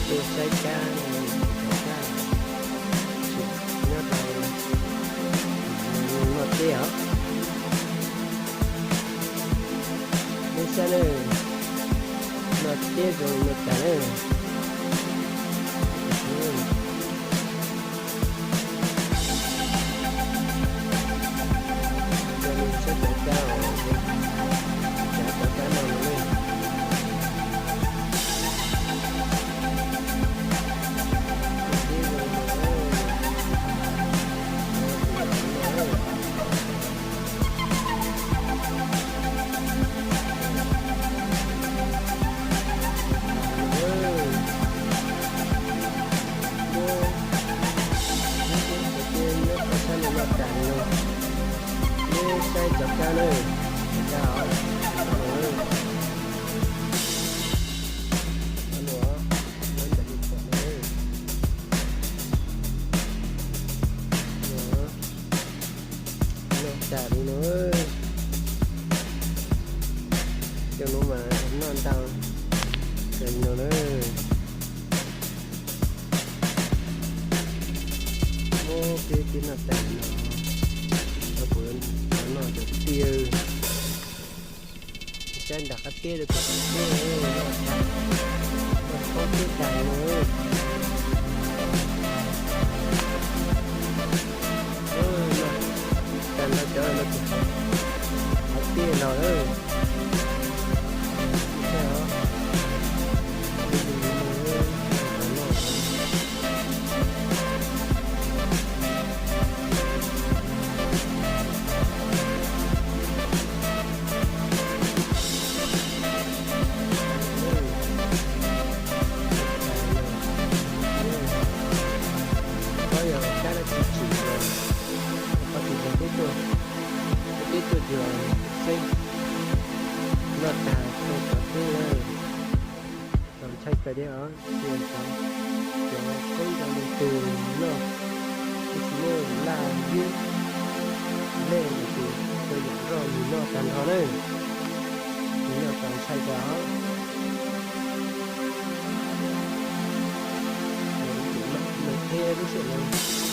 Tuaj saib kab, kab tsis nyob rau noj teb os. Nej saib na, noj teb zoo no tas na. Coj nej saib cov kab os, cov kab no no ne. Noj teb zoo no. Nyob rau sab no noj tas no, nej saib cov kab na, cov kab os, no, nyob ntawm lub pom no, noj tas li no. Cov no mas noj ntau kawg li no na. Muab peb peb noj tas no, cov puav cov noj cov tiag. Saib nram qab teb rau tom qab teb, noj thaub teb tas no. Noj tas no cov no ces qab teb no lawm. Koj yog kab dab tsi tsim los koj tsis yog peb tuaj, peb tuaj tsuas xeeb noj tag rau tom teb na. Txaus ntshai kawg thiab os, cia cov, cov koob cov lus twg noj, tab sis nej laj ywb lej ces cia yam zoj mus noj tag nrho na. Ces noj txaus ntshai kawg os. Ces mam noj thiab lub sij hawm no.